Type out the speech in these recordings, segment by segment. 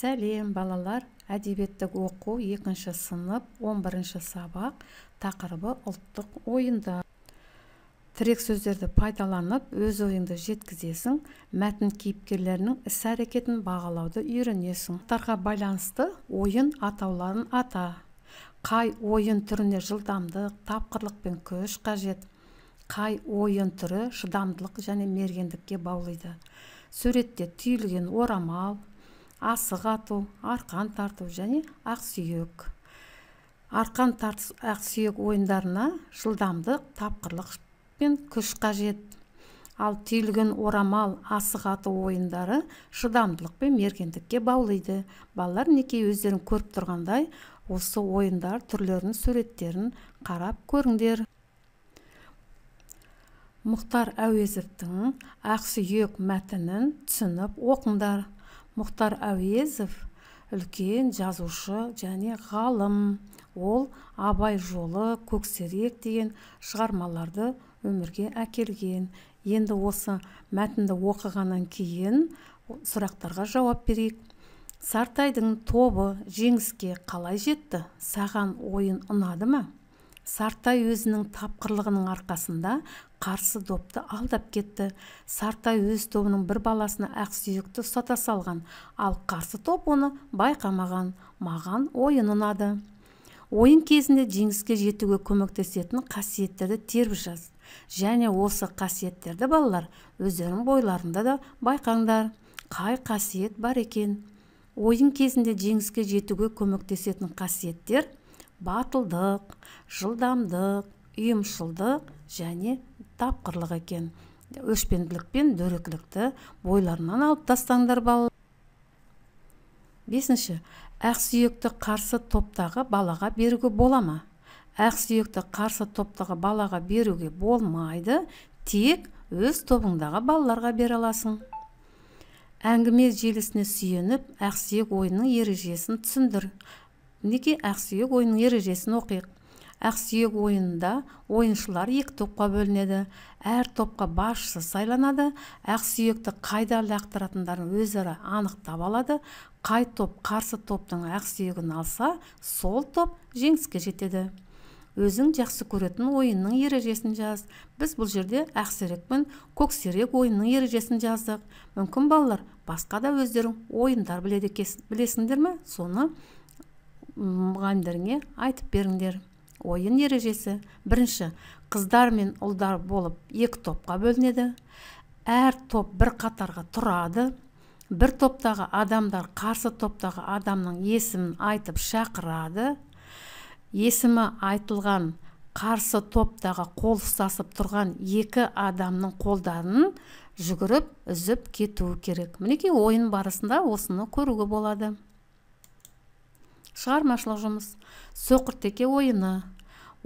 Сәлем, балалар! Әдебиеттік оқу 2-ші сынып 11-ші сабақ, тақырыбы ұлттық ойындар. Тірек сөздерді пайдаланып, өз ойыңды жеткізесің, мәтін кейіпкерлерінің іс-әрекетін бағалауды үйренесің. Тарға байланысты ойын атауларын ата. Қай ойын түріне жылдамдық, тапқырлық пен күш қажет? Қай ойын түрі шыдамдылық және мергендікке баулиды? Суретте түйілген орамал, асық ату, арқан тарту және ақсүйек. Арқан тартыс, ақсүйек ойындарына жылдамдық, тапқырлық пен күш қажет. Ал түйілген орамал, асық ату ойындары шыдамдылық пен мергендікке баулиды. Балалар, мінекей, өздерің көріп тұрғандай, осы ойындар түрлерінің суреттерін қарап көріңдер. Мұхтар Әуезовтің «Ақсүйек» мәтінін түсініп оқыңдар. Мұхтар Әуезов үлкен жазушы және ғалым. Ол «Абай жолы», «Көксерек» деген шығармаларды өмірге әкелген. Енді осы мәтінді оқығаннан кейін сұрақтарға жауап берейік. Сартайдың тобы жеңіске қалай жетті? Саған ойын ұнады ма? Сартай өзінің тапқырлығының арқасында қарсы допты алдап кетті. Сартай өз тобының бір баласына ақсүйекті ұстата салған, ал қарсы топ оны байқамаған. Маған ойын ұнады. Ойын кезінде жеңіске жетуге көмектесетін қасиеттерді теріп жаз. Және осы қасиеттерді, балалар, өздерінің бойларында да байқаңдар. Қай қасиет бар екен? Ойын кезінде жеңіске жетуге көмектесетін қасиеттер: батылдық, жылдамдық, ұйымшылдық және тапқырлық екен. Өшпенділік пен дөрекілікті бойларынан алып тастаңдар, балалар. Бесінші, ақсүйекті қарсы топтағы балаға беруге бола ма? Ақсүйекті қарсы топтағы балаға беруге болмайды, тек өз тобыңдағы балаларға бере аласың. Әңгіме желісіне сүйеніп, ақсүйек ойынының ережесін түсіндір. Мінекей, ақсүйек ойынының ережесін оқиық. Ақсүйек ойынында ойыншылар екі топқа бөлінеді. Әр топқа басшы сайланады. Ақсүйекті қайда лақтыратындарын өзара анықтап алады. Қай топ қарсы топтың ақсүйегін алса, сол топ жеңіске жетеді. Өзің жақсы көретін ойынның ережесін жаз. Біз бұл жерде ақсерек пен көксерек ойынның ережесін жаздық. Мүмкін, балалар, басқа да өздерің ойындар біледі білесіңдер ме? Соны мұғалімдеріңе айтып беріңдер. Ойын ережесі: бірінші, қыздар мен ұлдар болып екі топқа бөлінеді. Әр топ бір қатарға тұрады. Бір топтағы адамдар қарсы топтағы адамның есімін айтып шақырады. Есімі айтылған қарсы топтағы қол ұстасып тұрған екі адамның қолдарын жүгіріп үзіп кетуі керек. Мінекей, ойын барысында осыны көруге болады. Шығармашылық жұмыс. Соқыртеке ойыны.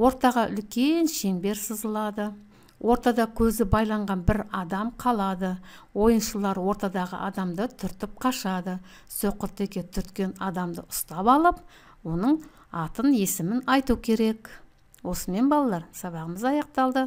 Ортаға үлкен шеңбер сызылады. Ортада көзі байланған бір адам қалады. Ойыншылар ортадағы адамды түртіп қашады. Соқыртеке түрткен адамды ұстап алып, оның атын, есімін айту керек. Осымен, балалар, сабағымыз аяқталды.